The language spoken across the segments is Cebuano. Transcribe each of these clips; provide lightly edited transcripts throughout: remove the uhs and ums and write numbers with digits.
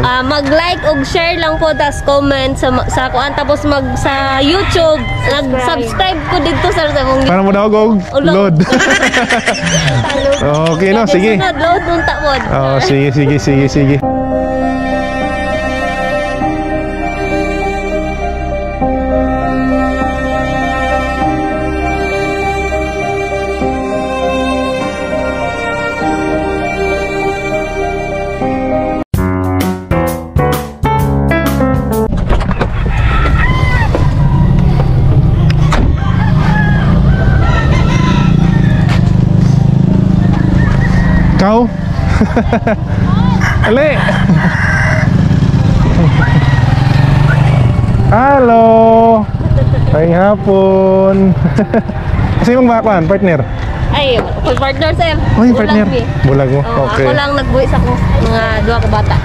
Mag-like og share lang po, tas comment sa kuan, tapos mag sa YouTube, nag-subscribe ko dito, sir, sa mong Para mo daw og Load. load. Okay no, sige. Sunod, load nung taon. Oh, sige sige sige sige. Kau? Ale. Halo. Ay hapon. Kasi mong bakuan, partner. Ay, full partner, sir. Oy, Bulag, partner. eh. Bulag mo. Oo, Okay. ako lang nagbuhi sa akong mga duha ka bata.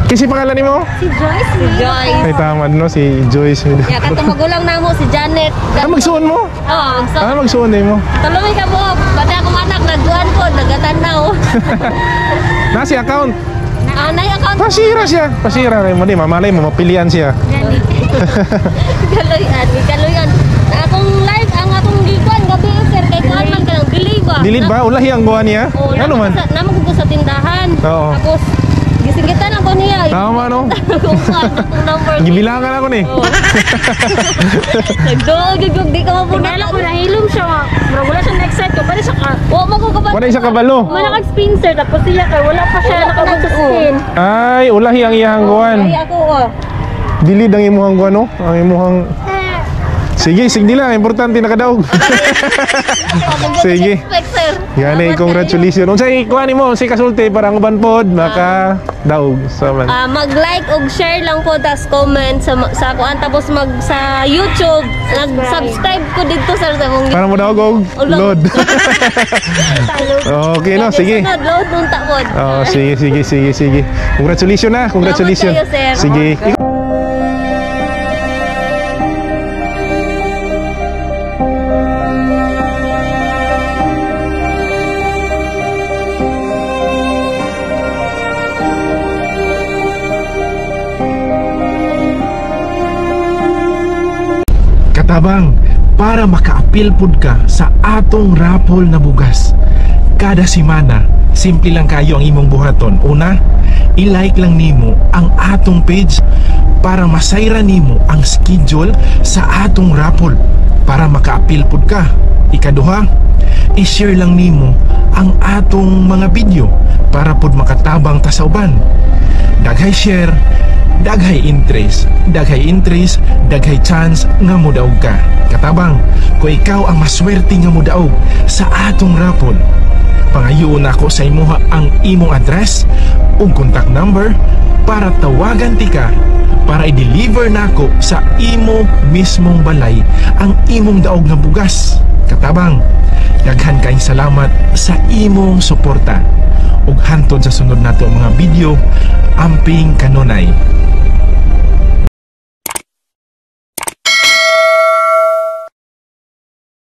Kasi pangalan nimo? Si Joyce. Si Joyce. Ay tama no si Joyce. Ya, katong magulang namo si Janet. Ah, magsuon mo? Oo, magsuon. Ah, magsuon din mo. Tuloy ka mo. Pati akong anak nagkuan po, nagatanaw. Nasi account. Anay account. Pasira siya. Pasira kay mo di mamalay mo mapilian siya. Kaluyan, kaluyan. Akong live ang akong gikuan gabi sir kay kuan man kanang delay ba. Delete ba? Ulahi ang kuha niya? Oo, Ano man? Namo ko sa tindahan. Oo. Tapos gisinggitan ako niya. Tama no? Kung kuan akong number. Gibilangan ako ni. Oo. Nagdoog gug di ka mapuna. Tingala ko nahilom siya nga. Murag wala siya na-excite ko. Bali siya ka. Wa mo ko kabalo. Wala isa kabalo. Wala kag spin sir tapos siya kay wala pa siya Wala pa nakabot sa nag- spin. Ay, ulahi ang iyang kuan. Ay ako oh. Dilid ang imuhang kuan no? Ang imuhang Sige, sige lang. Importante nakadaog. Sige. Expect, sir. Gani, Salamat congratulations. Unsay kuan nimo, unsay kasulti para ang uban pod maka daog sa man. Mag-like og share lang po tas comment sa kuan, tapos mag sa YouTube nag-subscribe ko dito sir sa mong Para mo daog og Load. load. Okay no, sige. Sunod, load nung taon. Oh, sige sige sige sige. Congratulations na, congratulations. Salamat kayo, sir. Sige. Katabang, para makaapil pud ka sa atong rapol na bugas. Kada semana, simple lang kayo ang imong buhaton. Una, i-like lang nimo ang atong page para masayra nimo ang schedule sa atong rapol para makaapil pud ka. Ikaduha, i-share lang nimo ang atong mga video para pud makatabang ta sa uban. Daghay share, daghay interest, daghay interest, daghay chance nga modaog ka. Katabang, kung ikaw ang maswerte nga modaog sa atong rapol, pangayoon nako sa imuha ang imong address ug contact number para tawagan ti ka para i-deliver nako sa imo mismong balay ang imong daog nga bugas. Katabang, daghan kayong salamat sa imong suporta. Ug hantod sa sunod nato mga video, amping kanunay.